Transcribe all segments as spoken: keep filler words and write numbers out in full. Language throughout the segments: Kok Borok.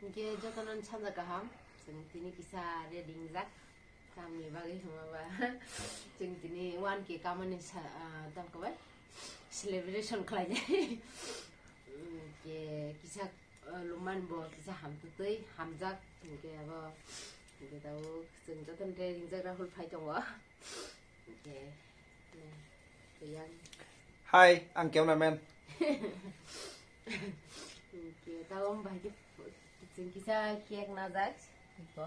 Hwnkhe jotono sanja kaham, chwng tini kisa ready wngjak. Tamni bagwi hwnba ba, chwng tini one K kamani sa-, ah, tamo khe bai celebration khlainai. Hwnkhe kisa, ah, lumani bo kisa hamtwtwi hamjak, hwnkhe abo, hwnkhe tabuk chwng jotono ready wngjak, Rahul phai tongo. Hwnkhe, ne, yang. Hai, ang cameraman. Hwnkhe tabuk bahai khe chwng kisa cake najak. Iko.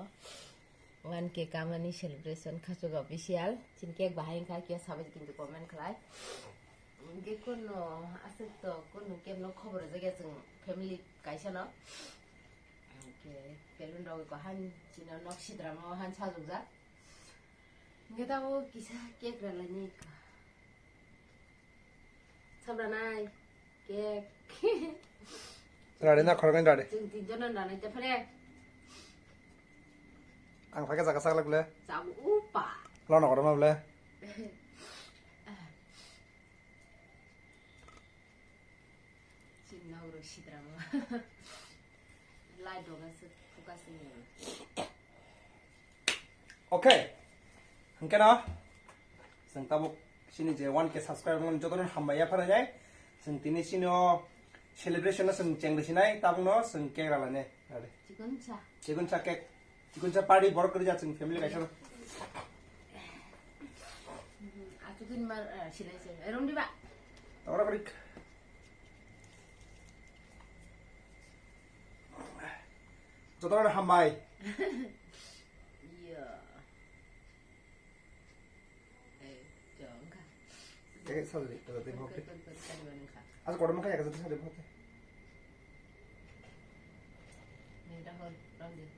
One K kamani celebration Khachuk official. Chini cake bahai wngkha khe sabai kintu comment khlai. Hwnkhe kuno aswk to kuno cake no khobor rwjak ya chwng family kaisa no. Hwnkhe balloon rok iko han chini nok sidrama o han sajokjak. Hwnkhe tabuk kisa cake rwlaini iko. Sabranai cake. Rade na khoroknwi rade. Chwng tinjono nanai ta phale. Ang phai khe jaga sak lak le. Chabo upa. Lono kotorma le. Chini nok rok sidrama. Light rok aswk focus ni. Okay. Hwnkhe no, chwng tabuk chini je one K subscriber mani jotono hambai ya pharanai. Chwng tini chini o celebration no chwng chengri sinai, tabuk no chwng cake rwlainai. Ade. Chikon sa. Chikon sa cake. Chikon sa party borok kwrwi ja chwng family kaisa no. Achukun mar, ah, silai se. Eh, rom di ba. Tabuk rik. Jotono hambai. Iya. Eh, jongka. Eh, sorry, to, to, to. Kari, kari, kari, kari, kari, kari. Asa kotor mangkha ya, kari, kari, kari. Ni, Rahul, Rahul.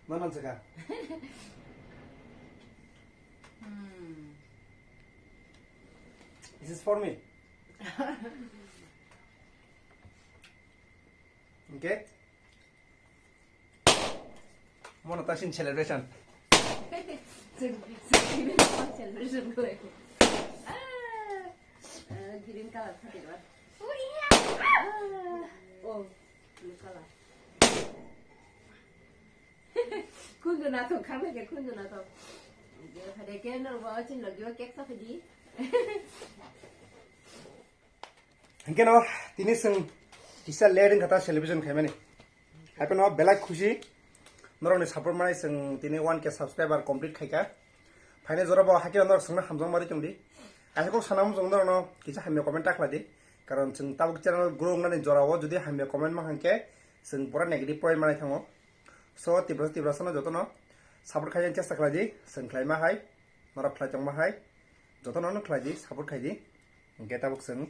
Mana saka? Hmm. This is for me. Okay. Mono ta sin celebration. Celebration ko. Ah, eh, green color phatiro. Ah, oh, blue color. Kundu na to, kame ke kundu na to. Dia pada ke no ba chin lagi cake sa padi. Hwnkhe no, tini chwng kisa late wngkha ta celebration khaimani. Haiphano belai khusi, norokni support manai chwng tini one K subscriber complete khaikha. Phainai jora bo hakhe norok chwngno hamjakma ri tongdi. Kaisa kok sana muchung norokno kisa hamya comment ta khlai di. Karon chwng tabuk channel grow wngnani jora o jodi hamya comment mankha khe chwng pura negative point manai thango. So, Tiprasa, Tiprasano jotono support khaina chesta khlai di, chwng khlaima hai, norok khlai tongma hai, jotono no khlai di, support khai di. Hwnkhe tabuk chwng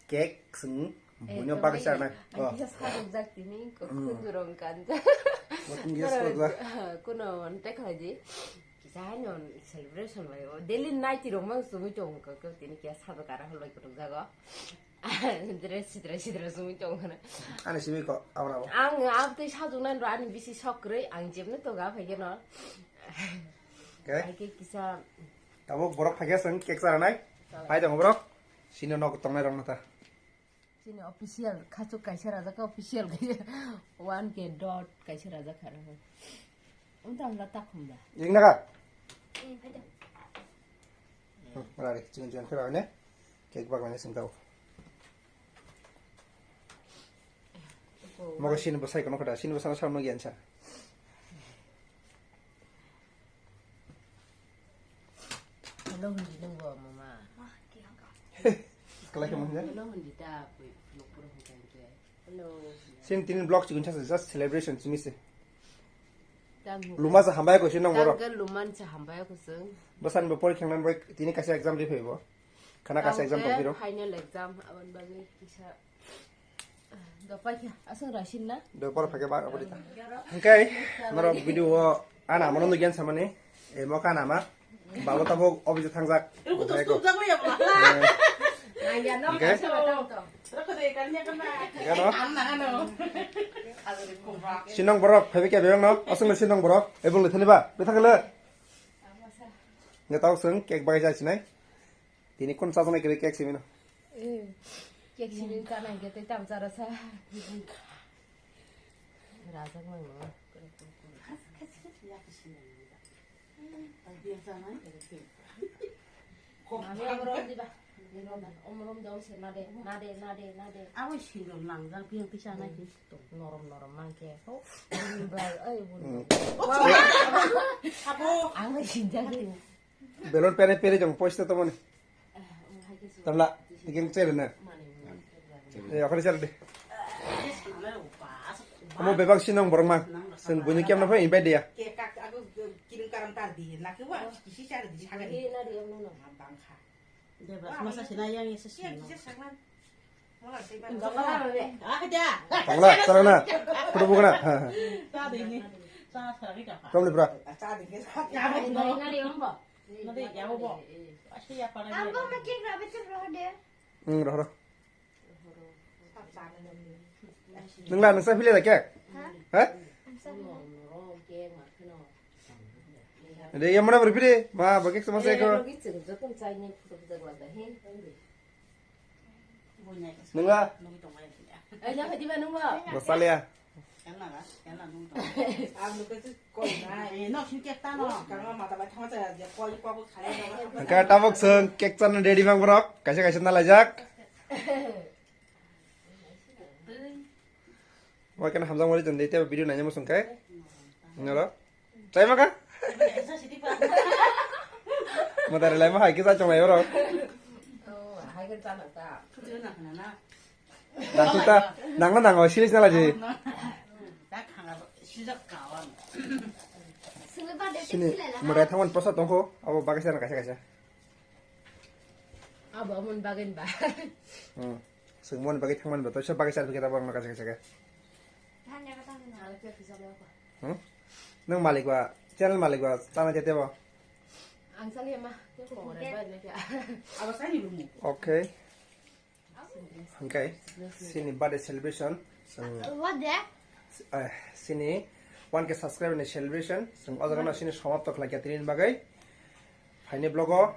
cake chwng buino bagwi chanai. Ang kisa sajokjak tini, khunjurong kanja. Bo tini kisa sajokjak. Kuno tei khlai di. Kisa haino celebration lai o. Daily night rok mang sumui tongo kok tini kisa sajok ara holoi kutuk jago. Dress sidra sidra sumui tongo na. Ani simi ko abra bo. Ang abtei sajoknai ro ani bisi sok kwrwi ang jebno toga phai khe no. Okay. Hai khe kisa. Tabuk borok phai khe chwng cake charanai. Chala. Phai tongo borok. Sino nok tongnai rok no ta. Sini official, khachuk kaisa rajak kha, official kaisa one K dot kaisa rajak kha. Unta unta takhum da. Ring naga? Hmm, phai da. Hmm, rari, chicken chicken khe rari ne. Cake bak lani sing tau. Mogo sini bwsai kono khoda, sini bwsano samno giyan sa. Hello, hindi nung bo, mama. Kalai khe manya? Hello, hindi ta, pui, pui, puro hindi ta, hindi. Hello. Sin tinin vlog chikun chasa just celebration chini se. Tam hu. Luma sa hambai ko sinong boro. Tam ga luman sa hambai ko sung. Basan bo pori khangnan bai tini kaisa exam ri phaibo. Khana kaisa exam tong phiro. Final exam aban bagwi kisa. Dopai khe aswk rasin na? Dopar phake ba abadi ta. Hwnkhe norok video o ana mono nugyan samani. E moka nama. Babo tabo office thangjak. Ruku to sujak le yabla. Naya no. Oke. Kaisa ba tang to. Ruku de kanya kana. Gano. Anna ano. Sinong borok phaibe kya beyang no? Aswk no sinong borok. Ebong le thani ba. Bethang le. Nge tau sung cake bagai jai sinai. Tini kun sajak nai kiri cake simi no. Eh. Cake sini chana hingke tei tam chara sa. Rajak mai mo. Mami omorom diba. Omorom dong se nade, nade, nade, nade. Abo sindor langjak biyang tisa nai. Norom norom mangke. Bai, ai bun. Abo. Ang sinjak. Belon pere pere jong poista to mani. Tabla, ikin chere na. Eh, okhari chere de. Amo bebak sinong borok ma. Sen bunyi kiam na phai invite dia. Ke kak aku kirim karam tar di. Laki wa kisi chere di sagari. Bangkha. Debas masa sina yang isa sina. Tangla, tara na. Kudu bukan na. Rom le bra. Nadi, ya, bo. Asi ya, para. Ambo ma cake rabe tu roh de. Hmm, roh, roh. Nungla, nungsa phile da cake? Ha? Ha? Nungsa phile. De, ya mana berpide? Ma, bagi sama saya ko. Nungla. Rosalia. Angka tabuk seng cake chana ready bang borok. Kaisa kaisa na laijak. Wai kana hamjak mari jandi te video nanya musung kai. Nalo. Try maka? Mata relai ma hai kisa chonglai oro. Dang tuta, nang na nang o silis na laji. Sini, murai thaman posa tongko, abo bagasa na kaisa kaisa. Abo amon bagen ba. Hmm. Sengmon bagi thangman ba, toisa bagasa bagi tabang na kaisa kaisa. Hmm? Nang malik ba, channel malik ba, tana jete ba. Ang sali ma, te ko ore ba ne kya. Abo sani rumu. Okay. Okay. Sini birthday celebration. So, what the? Eh, sini one K subscriber ni celebration. So, o jaga no sini samapto khlai kya tini bagwi. Phaini vlog o.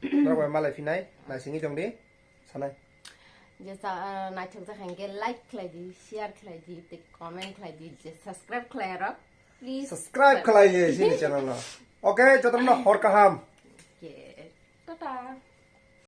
Norok bai malai phinai, nai singwi tongdi. Sanai. Je sa, ah, naithok jak hingke like khlai di, share khlai di, tei comment khlai di, je subscribe khlai rok, please. Subscribe khlai ye sini channel no. Okay, jotono hor kaham. Okay. Tata.